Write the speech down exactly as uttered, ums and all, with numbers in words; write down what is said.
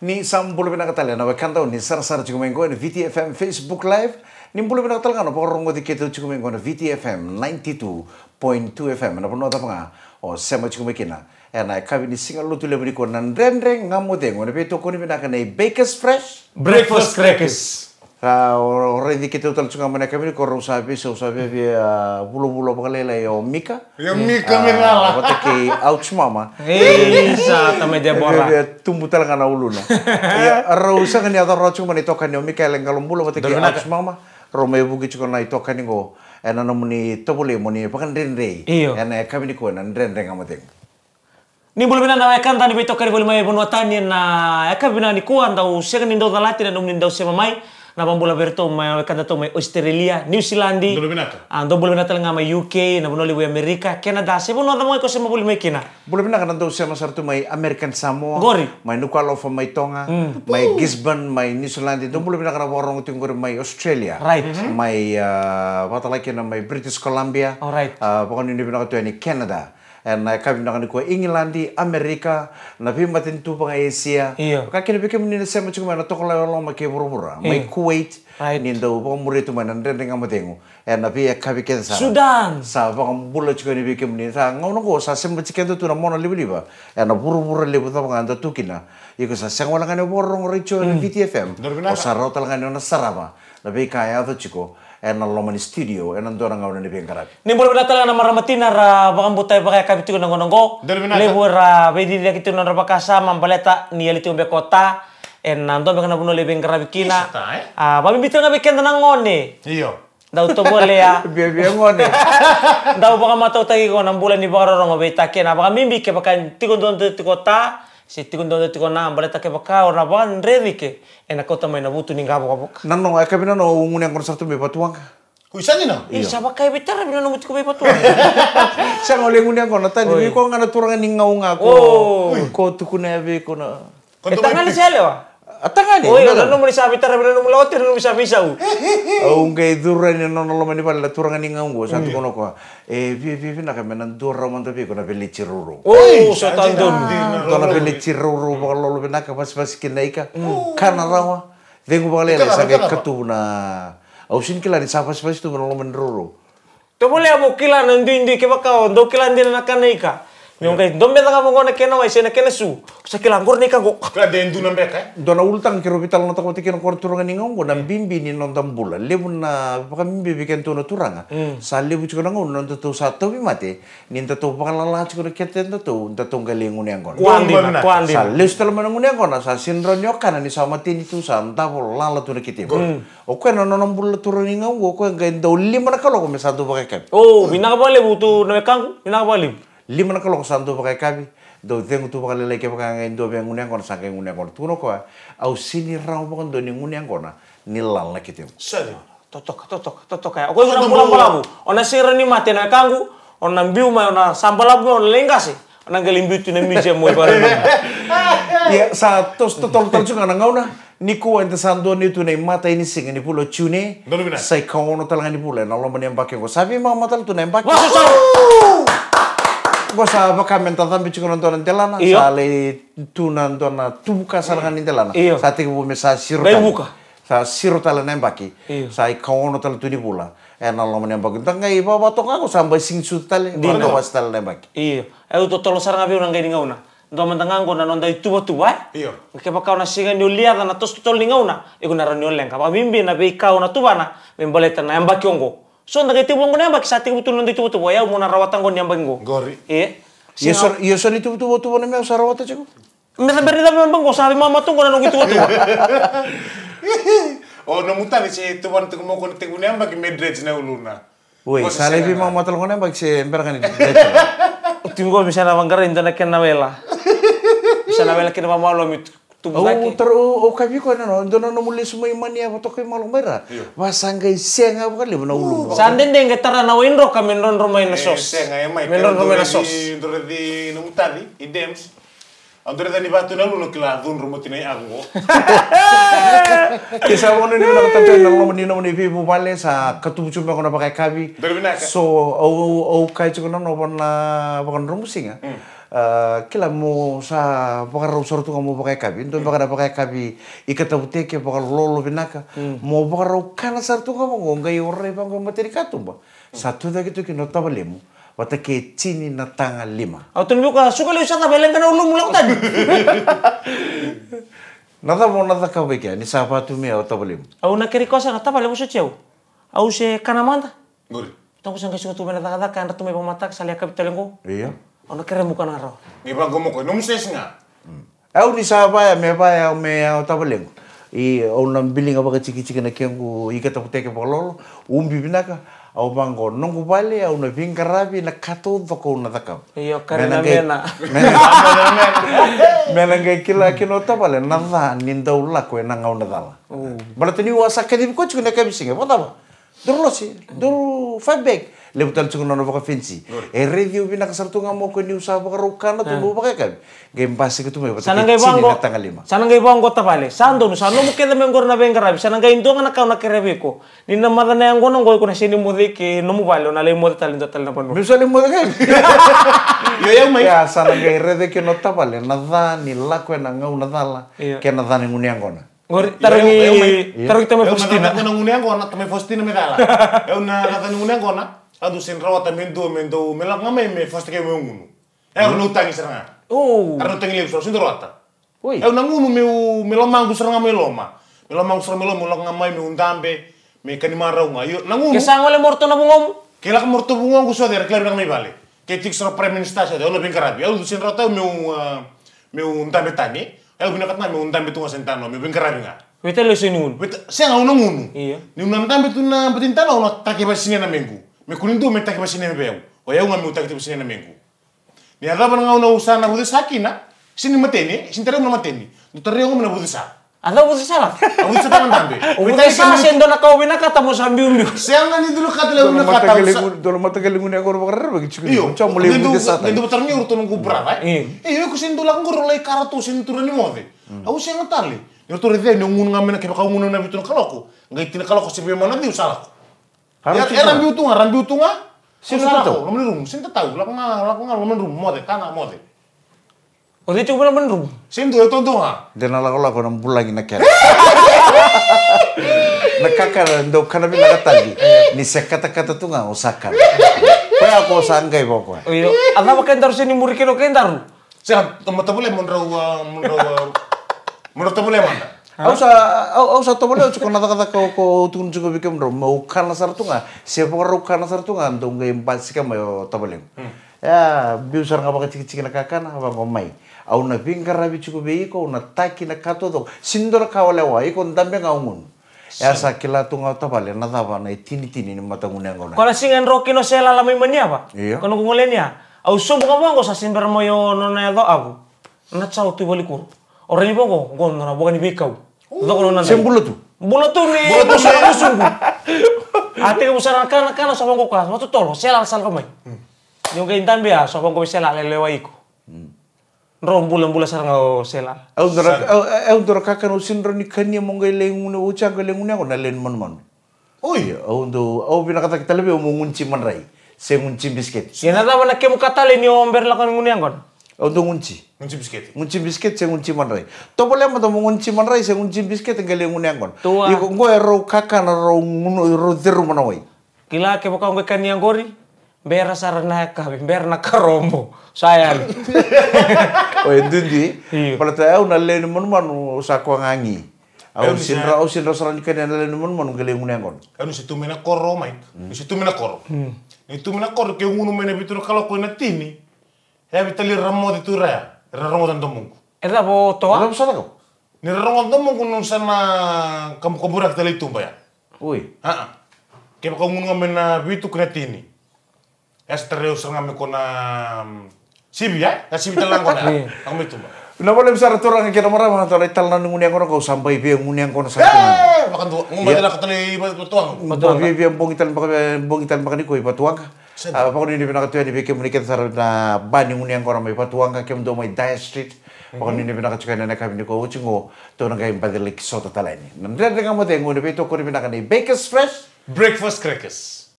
Ni sa bula vinaka tale na wekada o ni sarasara tiko mai qo ena V T F M Facebook Live. Ni bula vinaka tale ga na vakarogoci keitou tiko mai qo na V T F M ninety-two point two F M. Na vanua cava ga o sema tiko mai kina ena yakavi ni siga Lotulevu nikua, na Dredre Ga Mo Cegu ena veitokoni vinaka nei Bakers Fresh. Breakfast crackers. Sa o, o raici keitou tale tiko ga mai na yakavi nikua, rau sa veisau, sa viavia vulavula vakalailai o Mika. Io, Mika. Ah, Mirala. Vata kei Ouch Mama. Ei, sa tamai Debora. Viavia tubu tale ga na uluna. Ia, rau sega ni yaco rawa tiko mai na itokani o Mikaele Qalobula vata kei Ouch Mama. Rau mai vuki tiko na itokani qo ena nomuni tovolei mo ni vakadredrei. Io. Ena yakavi nikua na Dredre Ga Mo Cegu. Ni bula vinaka na wekada ni veitokani voli mai vanua tani ena yakavi vinaka nikua, dau sega ni dau calati na nomuni dau sema mai. Na vakabula vei iratou mai na wekadatou mai Australia, New Zealand. Bula vinaka. A, dau bula vinaka tale ga mai U K, na vanua levu i Amerika, Canada, se vanua cava ga iko sema voli mai kina. Bula vinaka na dau sema sara tu mai American Samoa. Qori. Mai Nuku'alofa mai Toga, mm, mai Gisborne, mai New Zealand. Dau bula vinaka na vakarogo tiko qori mai Australia. Right. Mhm. Mai, ah, vakatalega kina mai British Columbia. All right. Ah, vakanuinui vinaka tu yani Canada. Ena yakavi vinaka nikua, Igiladi, Amerika, na veimatanitu vaka Esia. Io. Vaka kina vei kemuni na sema tiko mai na tokolawa e loma kei vuravura. Mai, io, Kuwait, right, ni dau vakamuria tu mai na Dredre Ga Mo Cegu ena veiyakavi kece sara. Sudan. Sa vakabula tiko yani vei kemuni. Sa gauna qo sa sema tiko keda tu na mona livaliva ena vuravura levu cava ga da tu kina. Iko sa sega wale ga ni o vakarorogo retio ena, mm, V T F M. Donu vinaka. O sa rawa tale ga ni o na sarava na veika e yaco tiko ena loma ni studio ena dua na gauna ni veiqaravi. Ni bula vinaka tale ga na marama tina ra vakabuta e vakayakavi tiko na gauna qo. Donu vinaka. Levu era veiciciyaki tiko na nodra vakasama baleta ni yali tiko beka o Ta ena dua beka na vanua levu e veiqaravi kina. Isa Ta, e? A, vakabibi tale ga vei keda na gone. Io. Dau tovolea. Viavia gone. Dau vakamatautaki iko na bula ni vakarorogo vei Ta kei Na, vakabibi kevaka e tiko duadua tiko o Ta se tiko duadua tiko o Na, baleta kevaka o na vakadredre ike, ena kauta mai na vutu ni qavokavoka. Na noqu, e, yakavi na noqu, au gunu yaqona sara tu mai Vatuwaqa. Ui, sa dina? Io. Io, sa vaka e veitaravi na nomu tiko mai Vatuwaqa. Sega, au lai gunu yaqona tani. Oi. Vei koya ga na turaga ni Gau ga ko, o, ko tukuna ya vei iko na. E tagane se yalewa? A, tagane. Oi, na nomu ni sa veitaravi na nomu lako tiko, na nomu sa veisau. Au qai curu yani na nona loma ni vale na turaga ni Gau qo, sa tukuna o koya, e, via, via vinaka me na dua rawa mada vei iko na veleti rourou. O, sa tadonu. Dua na veleti rourou vakalolo vinaka, vasivasi kina na ika. Mm. Kana rawa, cegu vakalailai, sa qai katuvu na, au sega ni kila ni sa vasivasi tu na loma ni rourou. Tovolea mo kila na duidui, kevaka o dau kila dina na kana ika. Ni o qai dobeca ga vaqo na kena wai se na kena su, sa kila qori na ika qo. Kila de dua na beka, e? Dua na ulutaga keirau veitalanoataka vata kina o koya na turaga ni Gau qo, na bibi ni noda bula. Levu na vakabibi vei kedatou na turaga. Mm. Sa levu tiko na gauna nodatou sa tauvimate, ni datou vakalala tiko na ketedatou, datou qai lai gunu yaqona. Koya dina, koya dina. Sa lesu tale mai na gunu yaqona, sa sega ni rawa ni o kana ni sa mateni tu, sa davo lala tu na ketemu. Mm. O koya na nona bula na turaga ni Gau qo, o koya qai dau lima na kaloko me sa dau vakayakavi. O, vinaka vakalevu tu na wekaqu, vinaka vakalevu. Lima na kaloko sa dau vakayakavi, dau cegu tu vakalailai, kevaka qai dua via gunu yaqona, sa qai gunu yaqona. Tukuna o koya, au sega ni rawa vakadua ni gunu yaqona ni lala na ketemu. Sa dina. Totoka, totoka, totoka ya. O koya na bula balavu. O na sega ni mate na wekaqu, o na biu mai, o na sa balavu mai, o na lai qase. O na qai lai biu tu na museum mai vale. Ia, sa toso totolo tale tu ga na gauna. Nikua eda sa donuya tu na imatai ni siga ni vula o June. Donu vinaka. Sa ikaono tale ga ni vula ena loma ni yabaki oqo. Sa veimama tale tu na yabaki. Vasasau! Oqo sa vaka me da cabe tiko na dua na delana. Io. Sa lai tu na dua na tuvuka sara ga ni delana. Io. Sa tekivu me sa siro tale. Sa siro tale na yabaki. Io. Sa ikaono tale tu ni vula ena loma ni yabaki. Da qai vavatoka qo sa bai sigi sucu tale. Dina. Vakawasi tale na yabaki. Io. E, au totolo sara ga vei au na qai ni gauna. Dua mada ga qo na noda ituvatuva, e? Io. Kevaka o na sega ni o liaca na toso totolo ni gauna, iko na rawa ni o leqa. Vakabibi na veika o na tuvana me baleta na yabaki oqo. So da qai tekivu qo na yabaki, sa tekivu tu na noda ituvatuva, o yau mo na rawata qo ni yabaki qo. Qori. E? Io, so, io, so ni tuvatuva o tuvana me au sa rawata tiko. Me sa bera ni cava me yabaki qo, sa veimama tu qo na noqu ituvatuva. O nomu tavi se tuvana tiko mai o koya na tekivu ni yabaki me dredge na uluna. Oi, sa lai veimama tale qo na yabaki se bera ga ni dredge. O tiko qo me sa na vaqarai dua na kena wela. Me sa na wela kina vamalua me tu, tubu cake. Au tara, au, au kaya vei koya na, no, dua na nomu lesu mai Mania vatokai malo mai ra. Io. Va sa qai sega vakalevu na uluna. Sa dede qai tara na waidroka me drodro mai na sauce. E, sega, e mai. Me drodro mai na sauce. Drodro, drodro nomu tavi, i Dems. Au dau raica ni vatu na uluna, kila cudru mati na i aku qo. Ke sa vakanuinui vinaka tale tu na loma ni nomuni veivuvale, sa katuvu tiko mai qo na vakayakavi. Donu vinaka. So, au, au, au kaya tiko na nova na vakadromusiga. Mm. Ah, kila mo sa vakarau sara tu ga mo vakayakavi. Dua beka na vakayakavi ika tavuteke, vakalolo vinaka. Mo vakarau kana sara tu ga vaqo, qai orai vaqo e mata ni katuba. Sa tucake tu kina o tavalemu vata kei tini na taga lima. Au tukuna vei iko, suka levu sa cava, e leqa na ulumu, lako tani. Na cava o na cakava i kea ni sa vatu mai o tavalemu? Au na kere i koya sara, tavale, vosoti au. Au se kana mada. Qori. Toqo sa qai suka tu mai na cakacaka, yadra tu mai vakamataka, sa lai yakavi tale qo. Io. Au na kere mo kana rawa. Ni vaqo mo koya, nomu sesi ga. Au ni sa vaya, me vaya, me au tavalequ. I, au na biliga vakatikitiki na kequ ika tavuteke vakalolo, ubi vinaka, au vaqo, noqu vale, au na veiqaravi na ka taucoko au na cakava. Io, kare na mena. Me na qai kila kina o tavale na ca ni dau lako ena gauna cala. Baleta niu a sa kacivi koya tiko na yakavi siga, vakacava? Duru losi, duru five bag. Levu tale tiko na nona vakafenisi. E raici au vinaka sara tu ga mo koya niu sa vakarau kana tu meu vakayakavi. Qai basika tu mai vata kei tini na taga lima. Sa na qai vaqo tavale. Sa donu, sa nomu kece mai qori na veiqaravi. Sa na qai dua ga na ka au na kerea vei iko. Ni na maca na yaqona qo iko na sega ni moce i ke nomu vale, o na lai moce tale dua tale na vanua. Meu sa lai moce kai. Io, io, mai. Ia, sa na qai raica kina o tavale na ca ni lako ena gauna cala. Io. Kei na ca ni gunu yaqona. Qori, tarogi, tarogi tamai Fositina. Au na gunu yaqona, tamai Fositina me cala. Au na gunu yaqona. Au dau sega ni rawata me dua, me dua, me lako ga mai me Fosita kei meu gunu. Au na utagi sara ga. Au na utagi levu sara, sega ni rawata. Au na gunu meu, me lomaqu sara ga mai loma. Me lomaqu sara mai loma, meu lako ga mai meu dabe, me kani marau ga. Io, na gunu. Ke sa gole mo ratou na vugomu. Ke lako mo ratou vugoqu so cei, era kila vinaka mai vale. Ke tiko sara Prime Minister so cei, au na veiqaravi. Au dau sega ni rawata au meu, ah, meu dabe tani. Au vinakata ga meu dabe tu ga se dano, meu veiqaravi ga. Vei tale o sega ni gunu. Sega, au na gunu. Io. Niu na dabe tu na bati ni dano, au na taki vasinia na mequ. Me kua ni dua me taki vasinia vei au. O yau ga meu taki vasinia na mequ. Ni yacova na gauna au sa na vucesa kina, sega ni mateni, sega ni tarai au na mateni. Dau tarai au ga me na vucesa. A cau vucesa la? A vucesa tale na dabe. O vucesa se dua na ka o vinakata mo sa biubiu. Sega ni dua na ka tale au vinakata. Dua na mataqali gunu yaqona vakarerevaki tiko. Io. Sa mo lai vucesa tale. Dau tarogi au ratou noqu brother, e? Io. E, iko sega ni dau lako qori, o lai ka ratou, sega ni tu rawa ni moce. Au sega tale. Ni ratou raica ni au gunu ga mai na, kevaka au gunu na vitu na kaloko, qai tini na kaloko se vei mai na ciu sa lako. Ia, e rabiu tu ga, rabiu tu ga. Sega ni tatau. Loma ni rumu, sega ni tatau. Lako ga, lako ga loma ni rumu, moce, ka ga, moce. O cei tiko mai loma ni rumu? Sega ni dua, e taudua ga. De na lakolako na bulagi na kena. Na kakana dau kana vinaka tale. Ni se katakata tu ga o sa kana. Koya ko sa qai vaka koya. Io, a cava kedaru sega ni muri kina o kedaru? Sega, mo tovolea mo drau, ah, mo drau, ah, mo drau tovolea mada. Au sa, au, au sa tovolea tiko na cakacaka ko, ko tukuna tiko vei kemudrau, meu kana sara tu ga, se vakarau kana sara tu ga, dau qai basika mai o tavalequ. Ia, biu sara ga vakatikitiki na kakana, vaqo mai. Au na veiqaravi tiko vei iko, au na taki na ka taucoko. Sega ni dua na ka o lewa, iko dabe ga o gunu. Ia sa kila tu ga o tavale na cava na itinitini ni matagunu yaqona. Ko na siga e dro kina o Selala mai Maniava. Io. Ko na noqu gole ni a. Au sobu ga vaqo sa se bera mai o nona yaco avu. Na chao tu i valikuro. O rai ni vaqo, qo na vaka ni veikau. Coko nona. Se bula tu. Bula tu ni. Bula tu sa na suqu. A tekivu sara na kana, kana sa vaqo ka, vatotolo, Selala sa lako mai. Ni o qai dabe a, sa vaqo vei Selala e lewa iko. Dro bulabula sara ga o Selala. Au dua na, au, au dua na kakana au sega ni rawa ni kania mo qai lai gunu, au sa qai lai gunu yaqona na lewe ni manumanu. Oi, au dau, au vinakata ke tale vei au mo gunu ti madrai se gunu ti bisiketi. Ia na cava na kemu ka tale ni o bera lako ni gunu yaqona? Au dau gunu ti. Gunu ti bisiketi. Gunu ti bisiketi se gunu ti madrai. Tovolea mada mo gunu ti madrai se gunu ti bisiketi qai lai gunu yaqona. Tua. Iko qo e rau kakana rau gunu, rau ceruma na wai. Kila kevaka o qai kania qori, bera sara na yakavi, bera na karobo. Sa yali. O e duidui. Io. Baleta au na lewe ni manumanu sa koya ga gi. Au sega ni rawa, au sega ni rawa sara ni kania na lewe ni manumanu qai lai gunu yaqona. Au ni se tu mai na koro, Mike. Ni se tu mai na koro. Ni tu mai na koro, ke gunu mai na vitu na kaloko ina tini. E yavi tale ira na moce tu ira ya. Era rogoca na domoqu. E cava o toa? E cava sa cakava? Ni ra rogoca na domoqu, nau sa na kabukaburaki tale i tuba ya. Oi. Aa. Kevaka au gunu ga mai na vitu ki na tini. E sa tarai au sara ga me ko na, mm, sivi, e? Na sivi tale ga qo na, e? Lako mai tuba. Vinaka vakalevu sara turaga kei na marama, na tou na italanoa ni gunu yaqona qo, au sa bai via gunu yaqona sara tu ga. E, vakadua, qo mai lako tale i vatuaga. Qo via, via bogi tale, baka, bogi tale baka nikua i vatuaga. Sega. A, vakanuinui vinaka tu yani vei kemuni kece sara na ba ni gunu yaqona mai vatuaga, kemudou mai Dyer Street. Vakanuinui vinaka tu yani ena yakavi nikua, oti qo, tou na qai baci laki sota tale yani. Na Dredre Ga Mo Cegu ena veitokoni vinaka nei Bakers Fresh. Breakfast crackers.